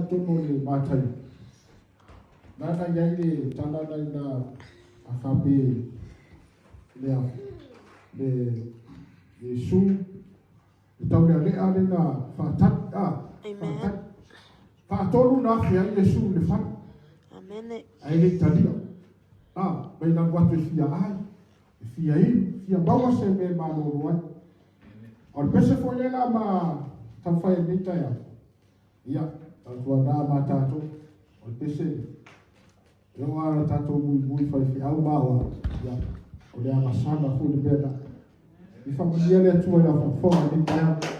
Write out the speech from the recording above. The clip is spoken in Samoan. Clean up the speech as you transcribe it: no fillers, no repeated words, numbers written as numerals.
i totonu o le Mataio, na na i ai le tala na ina a faapea le le Iesu le taulealea le na faatali a faatali faatolu na afe ai Iesu i le fale. Amene. Ae le i talia. A mai lanu atu e fia ai, e fia inu, fia maua se mea e malolo ai. O le pese foi lea la ma taumafai ai lenei taeao. Ia, tautuana ma tatou, o le pese lea. E oo lava ina tatou muimui faifeau ma aoao, ia, o le agasala foi le mea lena. Ia faamanuia le Atua i lau faafofoga i lenei taeao.